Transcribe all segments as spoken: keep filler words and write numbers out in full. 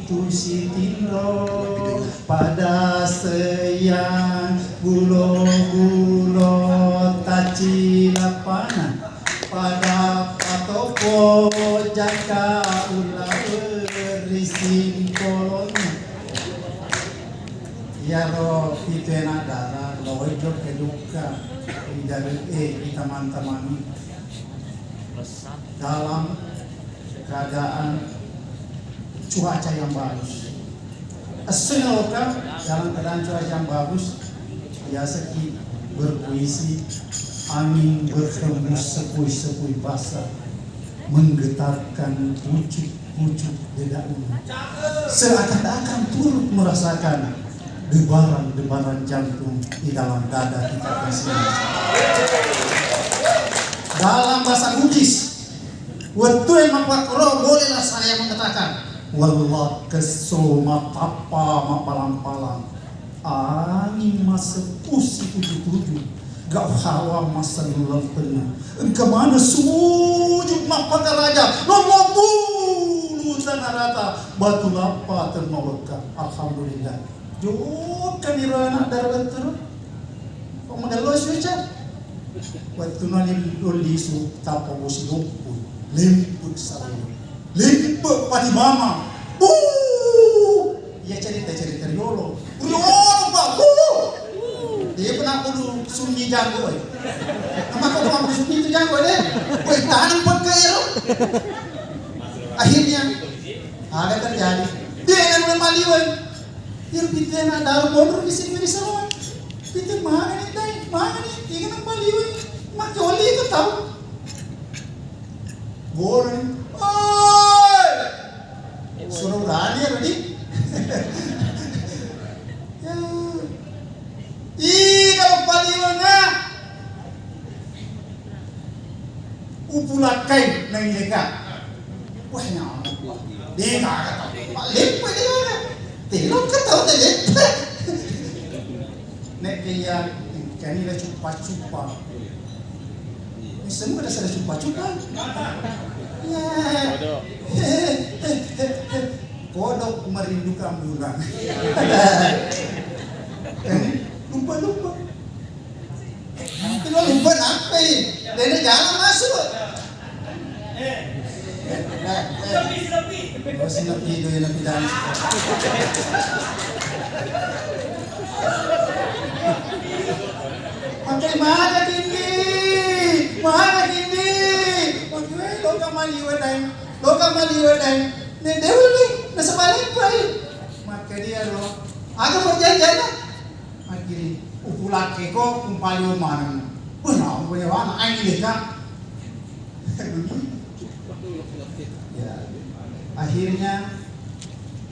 Sitinro pada seyang gulo-gulo tacilappana pada patopo jaka ulawe rising polona. Iyaro pitu anak dara loe jokka-jokka ri dalu e ri tamang-tamangi dalam keadaan cuaca yang bagus. Essoe naoka dalam keadaan cuaca yang bagus, biasaki berpuisi, angin berhembus sepoi-sepoi basah, menggetarkan pucuk-pucuk dedaunan. Seakan-akan turut merasakan debaran-debaran jantung di dalam dada kita masing-masing. Dalam bahasa Bugis, wettue mappakkoro, bolehlah saya mengatakan, wellakkessu matappa mappalang-palang, anging masseppu situju-tuju, gau hawa massennulang pennu. Engka maneng sujud mappakaraja, lomo bulu tanah rata, batu lappa temmawekka. Alhamdulillah. Jokkani ro anak dara wetturo. Kok magello suca? Wettuna lolli su tappa bosi loppu. Lempu sarang. Lempu pati mama. Buh! Iya cerita-cerita riolo. Riolo, Pak. Buh! Dia pernah kudu sunyi jago, eh. Kenapa kok mau sunyi itu jago, deh? Woi, tanam pakai ero. Akhirnya, ada terjadi. Dia yang mulai maliwan. Iyaro pitu anak dara monro di sini di Sarawak. Pitu mana nih, dai? Mana nih? Iya kan maliwan. Makke oli itu tahu. Goreng. Oi! Suruh berani ya, Rudi. Ya. Ih, kalau paliweng, ah. Upulakkai nang ileka. Wah, nyawa. Dega kata. Pak, leppe dega. Telo kata udah leppe. Nek kaya kani la cupa-cupa. Ini semua ada sada cupa-cupa. Ya. Kodok merindukan bulan. Lupa-lupa. Itu lo lupa nappai? Dena jalan masuk. Eh, eh. Oh, sinapi do, ya, napi dan. Makai mana kindi? Mana kindi? Makai lo kamali wedang. Lo kamali wedang. Ne dewi ni, nasabalik pai. Makai dia lo. Aga perjanjianna? Akhiri, upulake ko kumpali maneng. Wah, naung punya wana, aing leka. Ya, akhirnya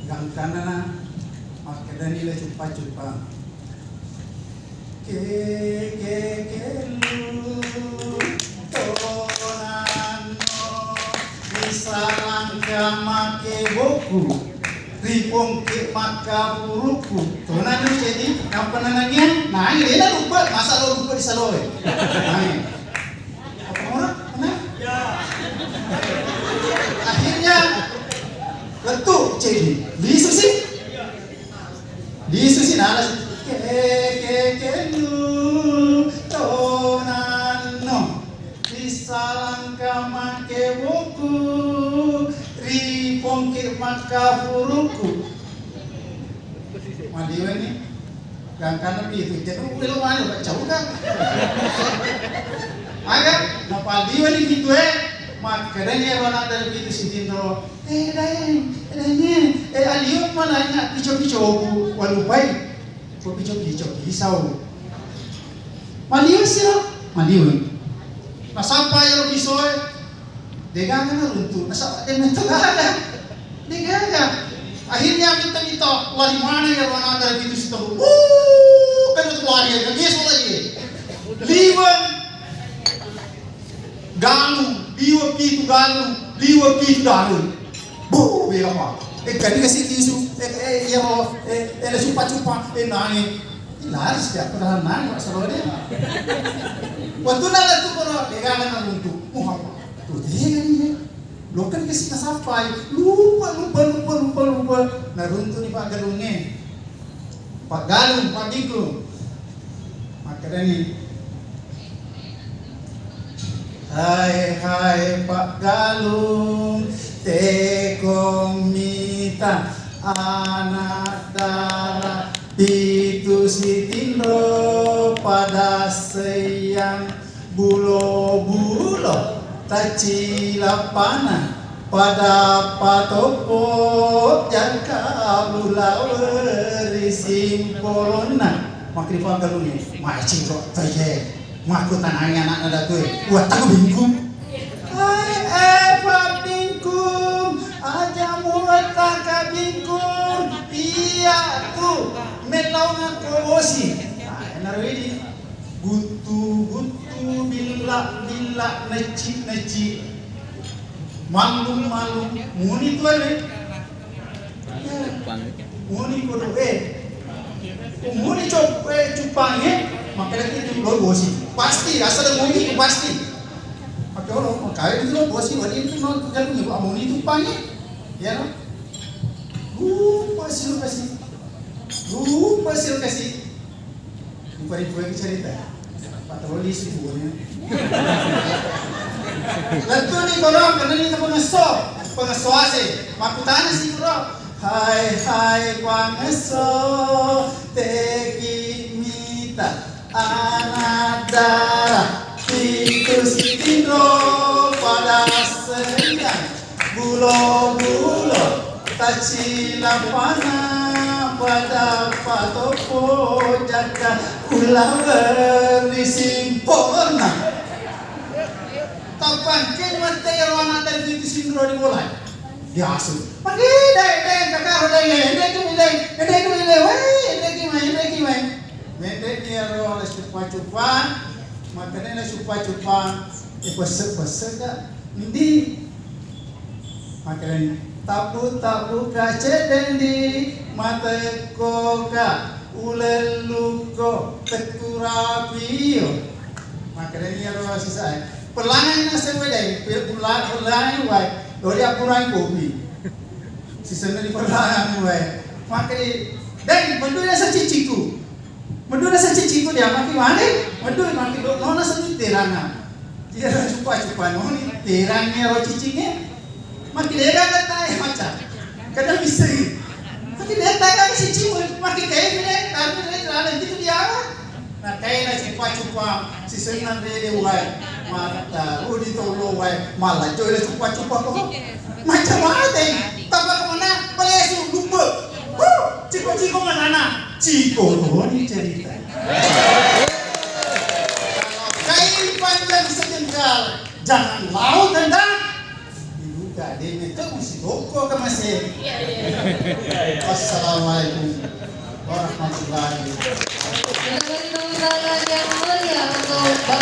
gangkanana makkedani le cupa-cupa. Ke, ke, ke, lu, tonanno, bisa langka make boku. Ripongke makkapurukku. Tona tu jadi, nappa nanangiang, nai, dena lupa, masa lo lupa di saloe. Nai. Apa orang? Mana? Ya. Akhirnya, lettu, jadi. Lisu sih. Lisu sih, nala sih. Ke, ke, ke, lu, tonanno. Risalangka makkebokku, ripongki makkafurukku. Maliwani, gangkanna pitu, itu udah lo mana, Pak, jauh kan? Aga, napaliwani pitu, eh, makkedani ero anak dari pitu sitinro, eh, Daeng, eh, Daeng, eh, aliyo malanya pico-picoku, walupai. Ko pico-pico pisau. Maliweng siro, maliweng. Nasappa iyaro pisoe, degaga naruntu, nasaba de metto gaga. Degaga. Akhirnya minta-minta, lari mana iyaro anakna pitu sitoru. Wuh, kan itu lari, kan dia soalnya. Liweng. Galung, liwe pitu galung, liwe pitu galung. Buh, bilang mah. Eh, kani kasi lisu, eh, eh, iya, oh, eh, eh, le cupa-cupa, eh, nai. Lari setiap perjalanan nai, Pak, selalu dia. Waktu nala tu koro, eh, gana naluntu. Muhammad. Tuh, dia kan ini. Lo kan kasi kasapai. Lupa, lupa, lupa, lupa, lupa. Galungnge, Pak Galung, Pak Bingkung. Makkedani, "Hai, hai, Pak Galung, tekong mita anak dara pitu sitinro pada seyang." Bulo-bulo tacilapana, pada patoppo jaka bulawe ri simpolonna. Makkeda Pak Galungnge, "Macing kok toye." Makkutanai anakna datue, "Wattako bingkung?" "Hai, eh, Pak Bingkung, aja muwattaka bingkung. Iya tu, mellaunga ko bosi." Nah, enaro idi. Guttu-guttu, billa-billa, necci-necci, mallung-mallung, muni tu ale. Muni kodo e. Muni cop-, eh, cuppangnge, makkeda itu lo bosi. Pasti, asal muni itu pasti. Makkoro, makkae itu lo bosi, wani itu no, jalu ni, muni cuppangnge. Ya no? Lupa sih lo kasih. Lupa sih lo kasih. Ripa-ripa lagi cerita. Patroli sih pokoknya. Lettu ni koro, karena ni pengeso, pengeso ase. Makkutana si koro, "Hai, hai, pangeso, tegi mita anak dara, pitu sitinro pada seyang." Bulo-bulo tacilapana, pada patoppo jaka ulaweri simponna. Tappangke mate ro anak dari itu sindro di bola. Diasu. Pagi dai dai kakaro dai dai dai dai dai dai dai wai dai kimai dai kimai. Mendek ni ro ala cupa-cupa. Makanya ala cupa-cupa. Eh, pese-pese ka. Ndi. Makkedani, "Tabbu-tabbuka cedde ndi, matekkoka, ulellukko, tekkurapio." Makkedani iyaro sisae, "Pellanganna sewe dai, pe-, pella-, pellanganni wae, dodi akkurangi kopi." Sisenna di pellanganni wae. Makkedi, "Deng, mendui asa cicciku." Meduna sa cicingku dia maki mane, meduna maki do nona seni teranga. Dia cupa-cupa noni terang ero cicingnya. Maki dega kata ya maca. Kada bisa. Maki dega kata cicing maki kayak gini, tapi dia lala gitu dia. Nah, kayak na cupa-cupa si senang dede wae. Mata, udi tolo wae. Malah joy cupa-cupa kok. Macam mana? Tambah kemana? Pelesu, lupa. Huh, ciko-ciko mana? Ciko toni cerita. Kalau kain panjang sejengkal, jangan lau tentang dibuka demi itu mesti toko ke masjid. Assalamualaikum warahmatullahi wabarakatuh. Kita beri tepuk tangan yang meriah untuk Bapak